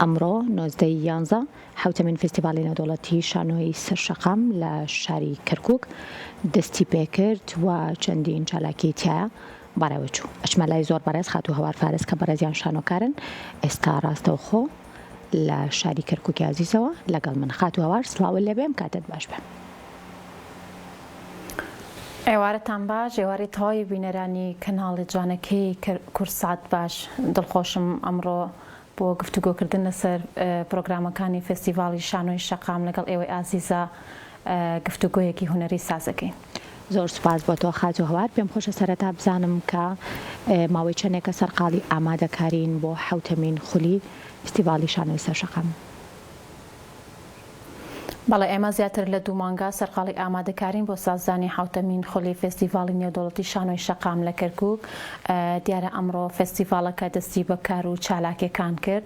ئەمڕۆ 19 ی یانزە حەوتەمین فیستیڤاڵی نێودەوڵەتی شانۆی سەر شەقام لە شاری کەرکوک دەستی پێکرد و چەندین چالاکی تیایا بەڕێوەچوو. ئەچمە لای زۆر بەڕێز خاتوو هەوار فارس کە بەڕێزیان شانۆکارن ئێستا ڕاستەوخۆ لە شاری کەرکوکی ئازیزەوە لەگەڵ من. خاتوو هەوار سڵاوت لێبێ ئەم کاتەت باش بێ. ئێوارەتان باش ئێوارەی تەواوی بینەرانی کەناڵی جوانەکەی کوردسات باش دڵخۆشم ئەمڕۆ بۆ گفتوگۆکردن لەسەر پرۆگرامەکانی فێستیڤاڵی شانۆی شەقام لەگەڵ ئێوەی ئازیزا گفتوگۆیەکی هونەری سازەکەین. زۆر سوپاس بۆ تۆ خاتوو هەوار، پێم خۆشە سەرەتا بزانم کە ماوەی چەندێکە سەرقاڵی ئامادەکارین بۆ حەوتەمین خولی فستیڤاڵی شانۆی سەر شەقام؟ بەڵێ ئێمە زیاتر لە دوو مانگە سەرقاڵی ئامادەکارین بۆ سازدانی حەوتەمین خولی فێستیڤاڵی نێودەوڵەتی شانۆی شەقام لە کەرکوک. دیارە ئەمڕۆ فێستیڤاڵەکە دەستی بە کار و چالاکیەکان کرد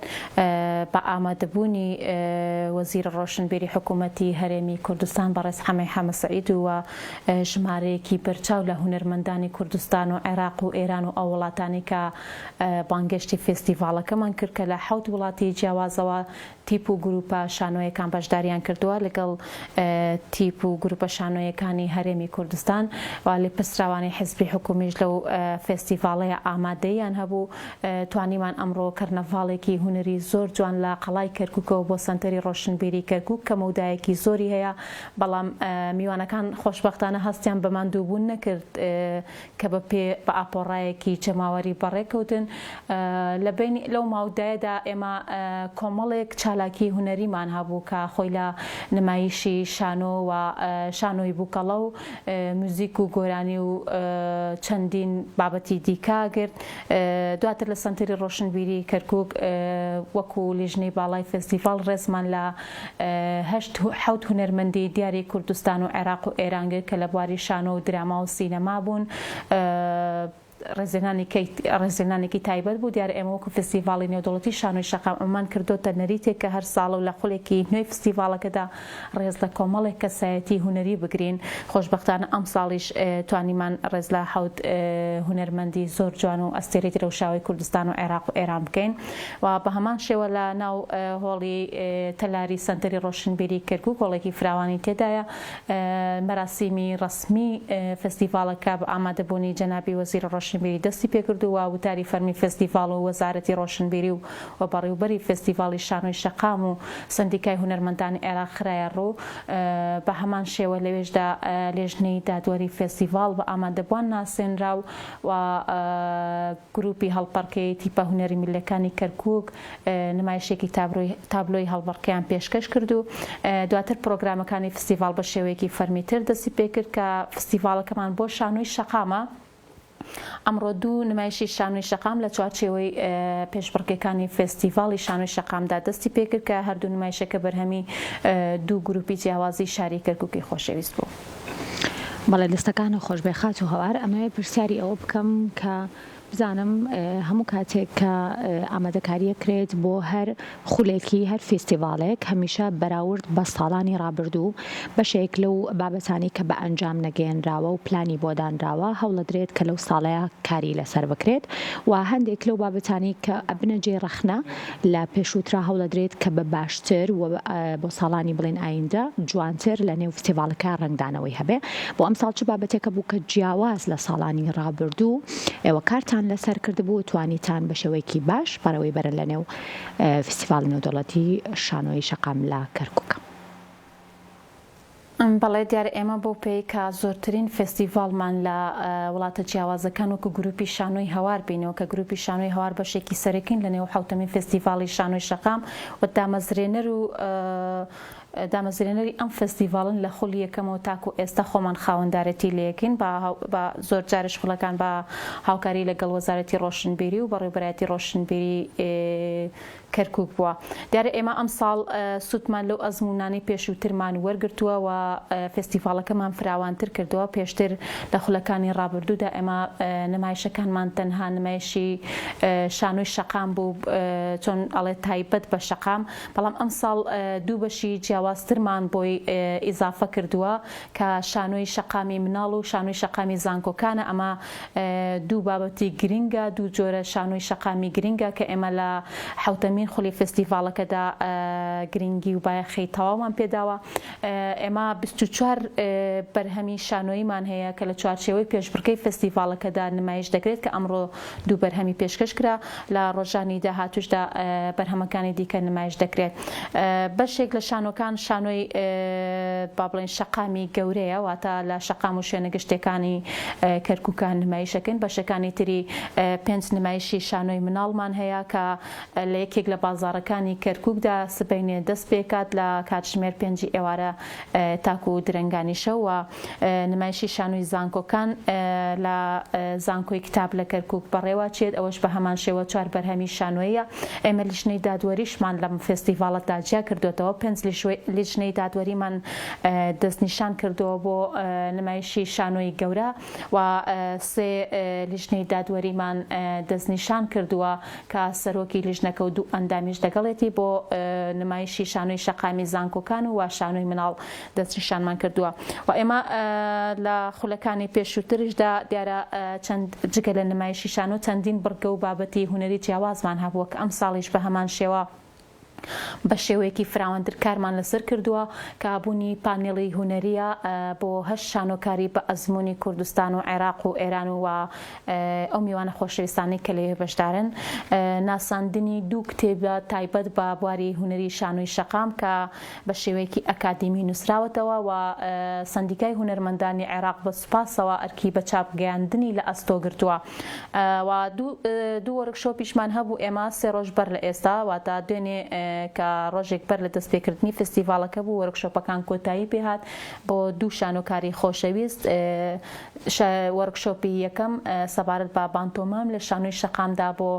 بە ئامادەبوونی وەزیرە ڕۆشنبیری حکوومەتی هەرێمی کوردستان بەڕێز حەمەی حەمە سەعید و ژمارەیەکی بەرچاو لە هونەرمەندانی کوردستان و عێراق و ئێران و ئەو وڵاتانەی کە بانگێشتی فێستیڤاڵەکەمان کرد کە لە حەوت وڵاتی جیاوازەوە تیپ و گروپە شانۆیەکان بەشداریان کردووە لەگەڵ تیپ و گروپە شانۆیەکانی هەرێمی کوردستان و لێپرسراوانی حزبی حکومیش لەو فێستیڤاڵەیە ئامادەییان هەبوو. توانیمان ئەمڕۆ کەرنەڤاڵێکی هونەری زۆر جوان لە قەڵای کەرکوکەوە بۆ سەنتەری ڕۆشنبیری کەرکوک کە مەودایەکی زۆری هەیە بەڵام میوانەکان خۆشبەختانە هەستیان بە ماندووبوون نەکرد کە بە پێ بە ئاپۆڕایەکی جەماوەری بەڕێکەوتن. لە بەینی لەو ماودایەدا ئێمە کۆمەڵێک چالاکی هونەریمان هەبوو کە خۆی لە نمایشی شانۆ و شانۆی بووکەڵە و موزیک و گۆرانی و چەندین بابەتی دیکە گرت. دواتر لە سەنتەری ڕۆشنبیری کەرکووک وەکوو لیژنەی باڵای فێستیڤاڵ ڕێزمان لە هەشت حەوت هونەرمەندی دیاری کوردستان و عێراق و ئێران گرت کە لە بواری شانۆ و دراما و سینەما بوون. ڕێزلێنانێکی تایبەت بوو. دیارە ئێمە وەکو فستیڤاڵی نێودەوڵەتی شانۆی شەقام ئەمەمان کردۆتە نەریتێک کە هەر ساڵە و لە خولێکی نوێی فستیڤاڵەکەدا ڕێز لە کۆمەڵێک کەسایەتی هونەری بگرین. خۆشبەختانە ئەمساڵیش توانیمان ڕێز لە حەوت هونەرمەندی زۆر جوان و ئەستێرەی درەوشاوەی کوردستان و عێراق و ئێران بکەین. و بە هەمان شێوە لە ناو هۆڵی تەلاری سەنتەری ڕۆشنبیری کەرکوک هۆڵێکی فراوانی تێدایە مەراسیمی ڕەسمی فستیڤاڵەکە بە ئامادەبوونی جەنابی وەزیری ڕۆشنبیری دەستی پێکرد و وتاری فەرمی فستیڤاڵ و وەزارەتی ڕۆشنبیری و و بەڕیوبەری فستیڤاڵی شانۆی شەقام و سەندیکای هونەرمەندانی عێراق خرایە ڕوو بە هەمان شێوە لەوێشدا لێژنەی دادوەری فستیڤاڵ بە ئامادەبووان ناسێنرا و گروپی هەڵپەڕکێی تیپە هونەری میللەکانی کەرکوک نمایشێکی تابلۆی هەڵبەڕکێیان پێشکەش کرد و دواتر پرۆگرامەکانی فستیڤاڵ بە شێوەیەکی فەرمیتر دەستی پێکرد کە فستیڤاڵەکەمان بۆ شانۆی شەقامە. ئەمڕۆ دوو نمایشی شانۆی شەقام لە چوارچێوەی پێشبڕکێکانی فێستیڤاڵی شانۆی شەقامدا دەستی پێکرد کە هەردوو نمایشەکە بەرهەمی دوو گروپی جیاوازی شاری کەرکوکی خۆشەویست بوو. بەڵێ دەستەکانت خۆشبێ خاتوو هەوار ئەمەوێ پرسیاری ئەوە بکەم کە بزانم هەموو کاتێک کە ئامادەکاریە کرێت بۆ هەر خولێکی هەر فیستیڤاڵێک هەمیشە بەراورد بە ساڵانی ڕابردوو بەشێک لەو بابەتانی کە بە ئەنجام نەگەیەنراوە و پلانی بۆ دانراوە هەوڵەدرێت کە لەو ساڵەیا کاری لەسەر بکرێت و هەندێک لەو بابەتانی کە ئەبنە جێی ڕەخنە لە پێشووترا هەوڵەدرێت کە بە باشتر و بۆ ساڵانی بڵێن ئایندە جوانتر لە نێو فستیڤاڵەکە ڕەنگدانەوەی هەبێ. بۆ ئەمساڵ چ بابەتێکە بوو کە جیاواز لە ساڵانی ڕابردوو ئێوە کارتان لەسەر کردبوو و توانیتان بە شێوەیەکی باش بەڕێوەی بەرن لە نێو فستیڤاڵی نێودەوڵەتی شانۆیی شەقام لە کەرکووک؟ بەڵێ دیارە ئێمە بەو پێیەی کە زۆرترین فێستیڤاڵمان لە وڵاتە جیاوازەکان وەکو گروپی شانۆی هەوار بینیوە کە گروپی شانۆی هەوار بەشێکی سەرەکین لە نێو حەوتەمین فێستیڤاڵی شانۆی شەقام و دامەزرێنەر و دامەزرێنەری ئەم فێستیڤاڵن لە خولی یەکەمەوە تاکو ئێستا خۆمان خاوەندارێتی لێکەین بە زۆر جارش خوڵەکان بە هاوکاری لەگەڵ وەزارەتی ڕۆشنبیری و بەڕێوبەرایەتی ڕۆشنبیری کەرکوک بووە. دیارە ئێمە ئەمساڵ سوودمان لەو ئەزموونانەی پێشووترمان وەرگرتووە و فێستیڤاڵەکەمان فراوانتر کردووە، پێشتر لە خولەکانی ڕابردوودا ئێمە نمایشەکانمان تەنها نمایشی شانۆی شەقام بوو، چۆن ئەڵێ تایبەت بە شەقام، بەڵام ئەمساڵ دوو بەشی جیاواز. جیاوازترمان بۆی ئیزافە کردووە کە شانۆی شەقامی مناڵ و شانۆی شەقامی زانکۆکانە، ئەمە دوو بابەتی گرنگە، دوو جۆرە شانۆی شەقامی گرنگە کە ئێمە لە حەوتەمین خولی فێستیڤاڵەکەدا گرنگی و بایەخی تەواومان پێداوە. ئێمە 24 بەرهەمی شانۆییمان هەیە کە لە چوارچێوەی پێشبڕکێی فێستیڤاڵەکەدا نمایش دەکرێت کە ئەمڕۆ دوو بەرهەمی پێشکەش کرا، لە ڕۆژانی داهاتووشدا بەرهەمەکانی دیکە نمایش دەکرێت. بەشێک لە شانۆکان شانۆی با بڵێین شەقامی گەورەیە، واتە لە شەقام و شوێنە گشتیەکانی کەرکووکە نمایش ئەکەین، بەشەکانی تری پێنج نمایشی شانۆی مناڵمان هەیە کە لە یەکێک لە بازاڕەکانی کەرکووکدا سبەینێ دەست پێکات لە کاتژمێر پێنجی ئێوارە تاکوو درەنگانی شەو و نمایشی شانۆی زانکۆکان لە زانکۆی کتاب لە کەرکوک بەڕێوە چێت، ئەوەش بە هەمان شێوە چوار بەرهەمی شانۆییە. ئێمە لیژنەی دادوەریشمان لەم فێستیڤاڵەدا جیا کردۆتەوە، پێنج لیژنەی دادوەریمان دەستنیشان کردووە بۆ نمایشی شانۆی گەورە و سێ لیژنەی دادوەریمان دەستنیشان کردووە کە سەرۆکی لیژنەکە و دوو ئەندامیش لەگەڵێتی بۆ نمایشی شانۆی شەقامی زانکۆکان و شانۆی مناڵ. دەستنیشانمان کردووە و ئێمە لە خولەکانی پێشووتریشدا دیارە چەند جگە لە نمایشی شانۆ چەندین بڕگە و بابەتی هونەری جیاوازمان هەبووە کە ئەمساڵیش بە هەمان شێوە بە شێوەیەکی فراوانتر کارمان لەسەر کردووە کە بوونی پانێڵی هونەرییە بۆ هەشت شانۆکاری بە ئەزموونی کوردستان و عێراق و ئێران و ئەو میوانە خۆشەویستانەی کە لەوێ بەشدارن ناساندنی دوو کتێبە تایبەت بە بواری هونەری شانۆی شەقام کە بە شێوەیەکی ئەکادیمی نووسراوەتەوە و سەندیکای هونەرمەندانی عێراق بە سوپاسەوە ئەرکی بە چاپ گەیاندنی لە ئەستۆ گرتووە و دوو وۆرکشۆپیشمان هەبوو ئێمە سێ ڕۆژ بەر لە ئێستا واتە دوێنێ کە ڕۆژێک بەر لە دەستپێکردنی فستیڤاڵەکە بوو وۆرکشۆپەکان کۆتایی پێهات بۆ دوو شانۆکاری خۆشەویست وۆرکشۆپی یەکەم سەبارەت بە بانتۆمام لە شانۆی شەقامدا بۆ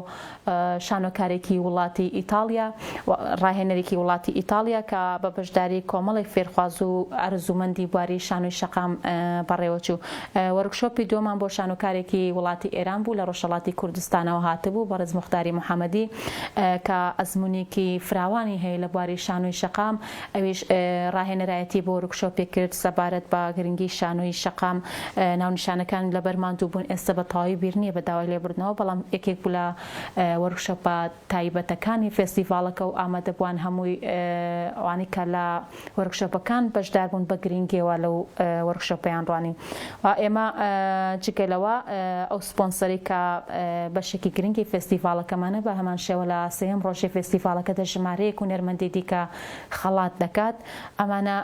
شانۆکارێکی وڵاتی ئیتاڵیا و ڕاهێنەرێکی وڵاتی ئیتاڵیا کە بە بەشداری کۆمەڵێک فێرخواز و ئارەزوومەندی بواری شانۆی شەقام بەڕێوەچوو. وۆرکشۆپی دووەمان بۆ شانۆکارێکی وڵاتی ئێران بوو لە ڕۆژهەڵاتی کوردستانەوە هاتبوو، بەڕێز موختاری محەمەدی کە ئەزموونێکی فراوانی هەیە لە بواری شانۆی شەقام، ئەویش ڕاهێنەرایەتی بۆ وۆرکشۆپێک کرد سەبارەت بە گرنگی شانۆی شەقام، ناونیشانەکان لەبەر ماندووبوون ئێستا بە تەواوی بیر نییە بە داوای لێبوردنەوە، بەڵام یەکێک بوو لە وۆرکشۆپە تایبەتەکانی فێستیڤاڵەکە و ئامادەبووان هەمووی ئەوانەی کە لە وۆرکشۆپەکان بەشدار بوون بە گرنگیەوە لەو وۆرکشۆپەیان ڕوانی و ئێمە جگە لەوە ئەو سپۆنسەری کە بەشێکی گرنگی فێستیڤاڵەکەمانە بە هەمان شێوە لە سێیەم ڕۆژی فێستیڤاڵەکەدا ژمارەیەک هونەرمەندی دیکە خەڵات دەکات. ئەمانە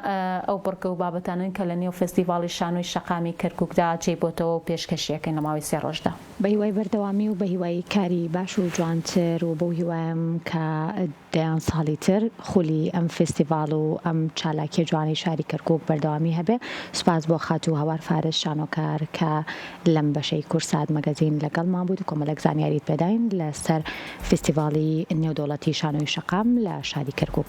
ئەو بڕگە و بابەتانەن کە لە نێو فێستیڤاڵی شانۆی شەقامی کەرکووکدا جێی بۆتەوە و پێشکەشی ئەکەین لە ماوەی سێ ڕۆژدا. بە هیوای بەردەوامی و بە هیوای کاری باش و جوانتر و بەو هیوایەم کە دەیان ساڵی تر خولی ئەم فێستیڤاڵ و ئەم چالاکیە جوانەی شاری کەرکوک بەردەوامی هەبێ. سوپاس بۆ خاتوو هەوار فارس شانۆکار کە لەم بەشەی کوردسات مەگەزین لەگەڵمان بوویت و کۆمەلێک زانیاریت پێداین لە سەر فیستیڤاڵی نێودەوڵەتی شانۆی شەقام لە شاری کەرکوک.